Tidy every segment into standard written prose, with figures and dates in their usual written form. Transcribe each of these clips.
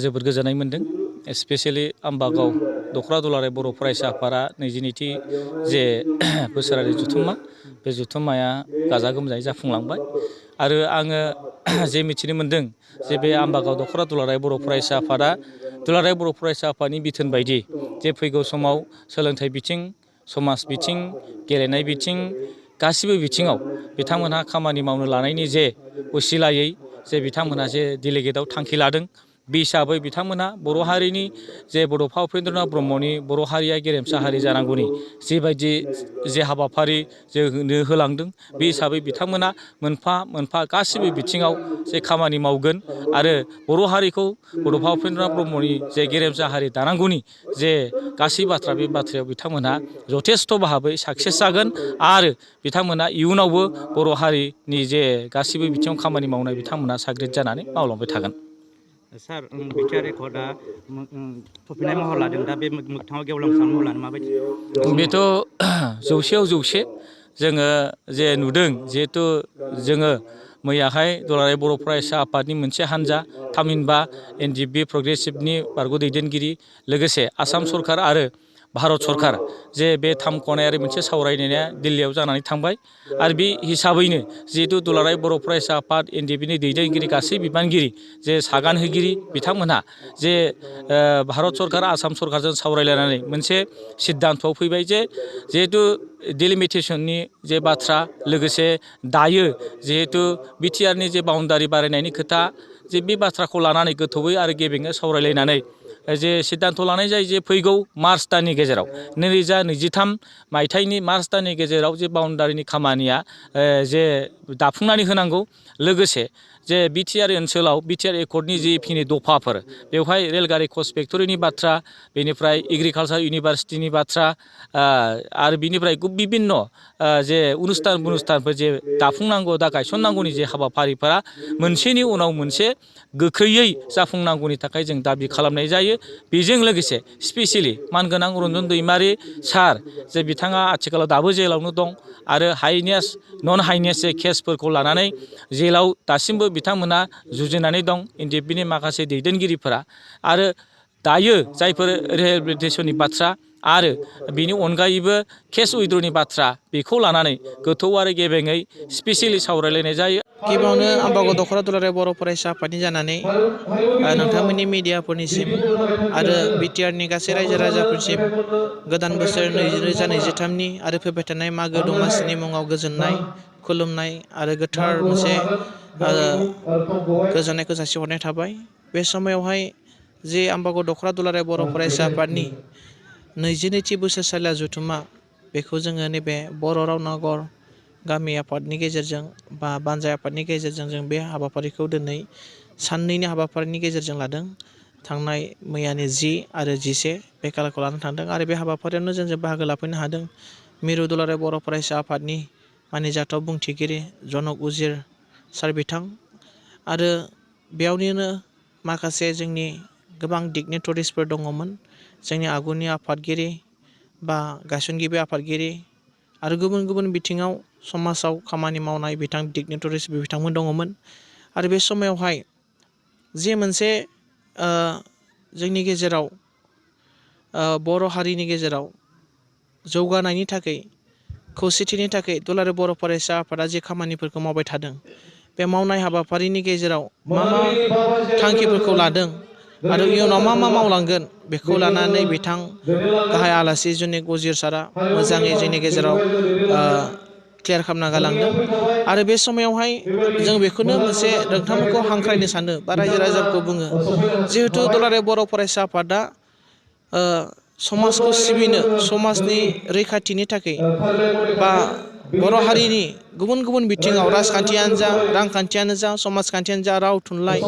जोबोद गोजोननाय मोन्दों। स्पेसियेलि आम्बागाव दख'रा दुलाराय बर' फरायसा आफादा 22थि जे बोसोरारि जथुम्मा बे जथुम्माया गाजा गोमजायै जाफुंलांबाय आरो आङो जे मिथिनो मोन्दों जे बे आम्बागाव दख'रा दुलाराय बर' फरायसा आफादा दुलाराय बर' फरायसा आफादनि बिथोन बायदि जे फैगौ समाव सोलोंथाइ बिथिं, समाज बिथिं, गेलेनाय बिथिं गासिबो बिथिङाव बिथांमोनहा खामानि मावनो लानायनि जे असिलायै जे बिथांमोनहा जे डेलिगेटआव थांखि लादों बे हिसाबै बिथांमोना बर' हारिनि जे बड'फा उपेन्द्रनाथ ब्रह्मनि बर' हारिया गेरेमसा हारि जानांगौनि जिबायदि जे हाबाफारि जे होलांदों बे हिसाबै बिथांमोना मोनफा मोनफा गासिबो बिथिङाव जे खामानि मावगोन आरो बर' हारिखौ बड'फा उपेन्द्रनाथ ब्रह्मनि जे गेरेमसा हारि दानांगौनि जे गासै बाथ्रा बे बाथ्रायाव बिथांमोनहा जथेस्थ' भाबै साक्सेस जागोन आरो बिथांमोना इयुनावबो बर' हारिनि जे गासिबो बिथिङाव खामानि मावनाय बिथांमोना साग्रिद जानानै मावलांबाय थागोन। सार बिटिआर रेकर्डआ थफिनाय महर लादों दा बे मोगथाङाव गेवलांसार महर लानो माबायदि? बेथ' जौसेयाव जौसे जोङो जे नुदों जिहेथु जोङो मैयाहाय दुलाराय बर' फरायसा आफादनि मोनसे हान्जा थामहिनबा एनडिएफबि प्रग्रेसिभनि बारग' दैदेनगिरि लोगोसे आसाम सरकार आरो भारत सरकार जे बे 3 खनायारि मोनसे सावरायनाया दिल्लीयाव जानानै थांबाय आरो बे हिसाबैनो जिहेतु दुलाराय बर' फरायसा आफाद एनडिएफबिनि दैदेनगिरि गासै बिबानगिरि जे सागान होगिरि बिथांमोनहा जे भारत सरकार आसाम सरकारजों सावरायलायनानै मोनसे सिद्धान्तआव फैबाय जे जिहेतु डिलिमिटेसननि जे बाथ्रा लोगोसे दायो जिहेतु बिटिआरनि जे बाउन्डारि बारायनायनि खोथा जे बे बाथ्राखौ लानानै गोथौयै आरो गेबेङै सावरायलायनानै जे सिद्धान्त लानाय जायो जे फैगौ मार्च दाननि गेजेराव 2023 मायथाइनि मार्च दाननि गेजेराव जे बाउन्डारिनि खामानिया जे दाफुंनानै होनांगौ लोगोसे जे बिटिआर ओनसोलाव बिटिआर एकर्डनि जिखिनि दफाफोर बेवहाय रेलगारि कच फेक्टरिनि बाथ्रा बेनिफ्राय एग्रिकालसार इउनिभारसिटिनि बाथ्रा आरो बिनिफ्राय बिभिन्न जे अनुस्थानफोर जे दाफुंनांगौ दा गायसननांगौनि जे हाबाफारिफोरा मोनसेनि उनाव मोनसे गोख्रैयै जाफुंनांगौनि थाखाय जों दाबि खालामनाय जायो। बेजों लोगोसे स्पेसियेलि मानगोनां रन्जन दैमारि सार जे बिथाङा आथिखालाव दाबो जेलावनो दं आरो हाइनेस नन हाइनेस केसफोरखौ लानानै जेलाव दासिमबो बिथांमोना जुजिनानै दं एनडिएफबिनि माखासे दैदेनगिरिफोरा आरो दायो जायफोर रिहेबिलिटेसननि बाथ्रा आरो बेनि अनगायैबो केस उइद्र'नि बाथ्रा बेखौ लानानै गोथौ आरो गेबेङै स्पेसियेलि सावरायलायनाय जायो। गिबियावनो आम्बागाव दख'रा दुलाराय बर' फरायसा आफादनि जानानै नोंथांमोननि मिडियाफोरनिसिम आरो बिटिआरनि गासै रायजो राजाफोरसिम गोदान बोसोर 2023नि आरो फैबाय थानाय मागो दमासिनि मुङाव गोजोननाय खुलुमनाय आरो गोथार मोनसे गोजोननायखौ जासिहरनाय थाबाय। बे समायावहाय जे आम्बागाव दख'रा दुलाराय बर' फरायसा आफादनि 22थि बोसोरसालिया जथुम्मा बेखौ जोङो नैबे बर' रावनगर गामि आफादनि गेजेरजों बा बानजाय आफादनि गेजेरजों जों बे हाबाफारिखौ दिनै साननैनि हाबाफारिनि गेजेरजों लादों। थांनाय मैयानि 10 आरो 11 बे खालारखौ लानानै थांदों आरो बे हाबाफारियावनो जों बाहागो लाफैनो हादों। मिरु दुलाराय बर' फरायसा आफादनि मानिजाथाव बुंथिगिरि जनक उजिर सार बिथां आरो बेयावनो माखासे जोंनि गोबां डिगनिटरिसफोर दङमोन। जोंनि आगुनि आफादगिरि बा गायसनगिरि आफादगिरि आरो गुबुन गुबुन बिथिङाव समाजाव खामानि मावनाय डिगनिटरिस बिथांमोन दङमोन आरो बे समावहाय जे मोनसे जोंनि गेजेराव बर' हारिनि गेजेराव जौगानायनि थाखाय खौसेथिनि थाखाय दुलाराय बर' फरायसा आफादा जे खामानिफोरखौ मावबाय थादों बे मावनाय हाबाफारिनि गेजेराव मा थांखिफोरखौ लादों आरो इयुनाव मा मावलांगोन बेखौ लानानै बिथां गाहाय आलासि जनक उजिर सारा मोजाङै जोंनि गेजेराव क्लियार खालामना गालांदों आरो बे समायावहाय जों बेखौनो मोनसे नोंथांमोनखौ हांख्रायनो सानो बा रायजो राजाफोरखौ बुङो जिहेथु दुलाराय बर' फरायसा आफादा समाजखौ सिबिनो समाजनि रैखाथिनि थाखाय बा बर' हारिनि गुबुन गुबुन बिथिङाव राजखान्थियानो जा रांखान्थियानो जा समाजखान्थियानो जा राव थुनलाइ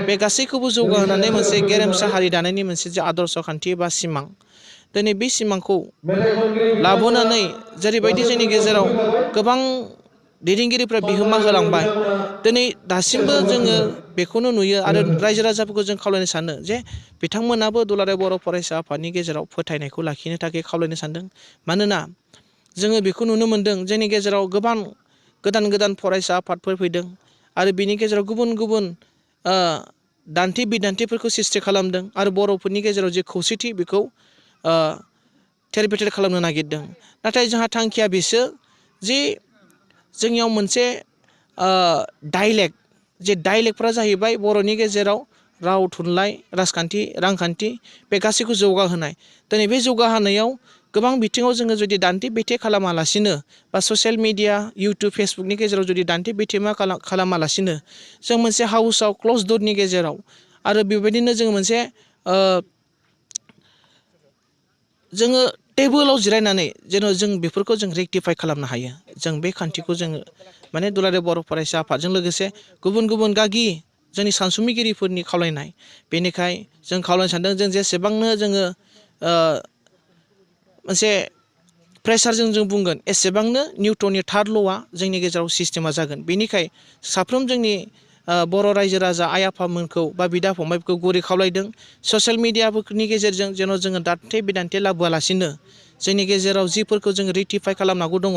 बे गासैखौबो जौगाहोनानै मोनसे गेरेमसा हारि दानायनि मोनसे जे आदर्श खान्थि बा सिमां दिनै बे सिमांखौ लाबोनानै जेरैबायदि जोंनि गेजेराव गोबां दैदेनगिरिफ्रा बिहोमा होलांबाय दिनै दासिमबो जोङो बेखौनो नुयो आरो रायजो राजाफोरखौ जों खावलायनो सानो जे बिथांमोनाबो दुलाराय बर' फरायसा आफादनि गेजेराव फोथायनायखौ लाखिनो थाखाय खावलायनो सानदों। मानोना जोङो बेखौ नुनो मोन्दों जोंनि गेजेराव गोबां गोदान गोदान फरायसा आफादफोर फैदों आरो बिनि गेजेराव गुबुन गुबुन दान्थे बिदान्थेफोरखौ सृष्टि खालामदों आरो बर'फोरनि गेजेराव जे खौसेथि बेखौ थेर बेथेर खालामनो नागिरदों। नाथाय जोंहा थांखिया बेसो जे जोंनियाव मोनसे डाइलेक्ट जे डाइलेक्टफ्रा जाहैबाय बर'नि गेजेराव राव थुनलाइ राजखान्थि रांखान्थि बे गासैखौ जौगाहोनाय। दिनै बे जौगाहोनायाव गोबां बिथिङाव जोङो जुदि दान्थे बिथे खालामालासिनो बा ससियेल मिडिया इउटुब फेसबुकनि गेजेराव जुदि दान्थे बिथे खालामालासिनो जों मोनसे हाउसआव क्ल'ज दरनि गेजेराव आरो बेबायदिनो जोङो मोनसे जोङो टेबोलाव जिरायनानै जेन' जों बेफोरखौ जों रेक्टिफाइ खालामनो हायो। जों बे खान्थिखौ जोङो माने दुलाराय बर' फरायसा आफादजों लोगोसे गुबुन गुबुन गागि जोंनि सानसुमैगिरिफोरनि खावलायनाय बेनिखाय जों खावलायनो सानदों जों जेसेबांनो जोङो मोनसे प्रेसारजों जों बुंगोन एसेबांनो निउटननि थार्ड ल'आ जोंनि गेजेराव सिस्टेमा जागोन। बेनिखाय साफ्रोम जोंनि बर' रायजो राजा आइ आफामोनखौ बा बिदा फंबायफोरखौ गुरै खावलायदों ससियेल मिडियाफोरनि गेजेरजों जेन' जोङो दान्थे बिदान्थे लाबोआलासिनो जोंनि गेजेराव जिफोरखौ जों रेक्टिफाइ खालामनांगौ दङ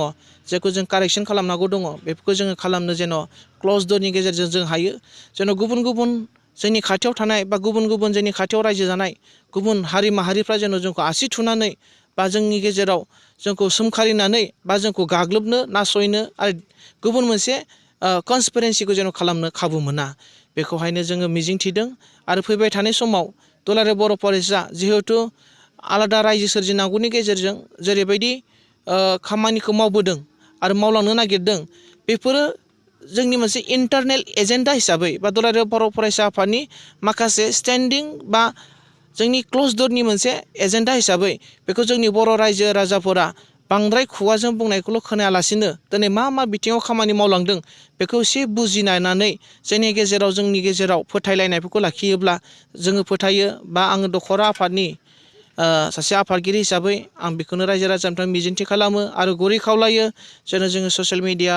जेखौ जों कारेक्सन खालामनांगौ दङ बेफोरखौ जोङो खालामनो जेन' क्ल'ज दरनि गेजेरजों जों हायो। जेन' गुबुन गुबुन जोंनि खाथियाव थानाय बा गुबुन गुबुन जोंनि खाथियाव रायजो जानाय गुबुन हारि माहारिफ्रा जेन' जोंखौ आसि थुनानै बा जोंनि गेजेराव जोंखौ सोमखारिनानै बा जोंखौ गाग्लोबनो नासयनो आरो गुबुन मोनसे कनस्पिरेन्सिखौ जेन' खालामनो खाबु मोना बेखौहायनो जोङो मिजिंथिदों। आरो फैबाय थानाय समाव दुलाराय बर' फरायसा जिहेथु आलादा रायजो सोरजिनांगौनि गेजेरजों जेरैबायदि खामानिखौ मावबोदों आरो मावलांनो नागिरदों बेफोरो जोंनि मोनसे इन्टारनेल एजेन्डा हिसाबै बा दुलाराय बर' फरायसा आफादनि माखासे स्टेन्डिं बा जोंनि क्ल'ज दरनि मोनसे एजेन्डा हिसाबै बेखौ जोंनि बर' रायजो राजाफोरा बांद्राय खुगाजों बुंनायखौल' खोनायालासिनो दिनै मा मा बिथिङाव खामानि मावलांदों बेखौ एसे बुजिनानै जोंनि गेजेराव फोथायलायनायफोरखौ लाखियोब्ला जोङो फोथायो बा आङो दख'रा आफादनि सासे आफादगिरि हिसाबै आं बेखौनो रायजो राजानिफ्राय मिजिंथि खालामो आरो गुरै खावलायो जेन' जोङो ससियेल मिडिया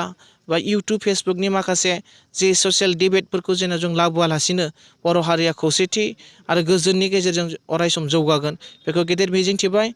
बा इउटुब फेसबुकनि माखासे जि ससियेल डिबेटफोरखौ जेन' जों लाबोआलासिनो बर' हारिया खौसेथि आरो गोजोननि गेजेरजों अरायसम जौगागोन बेखौ गेदेर मिजिंथिबाय।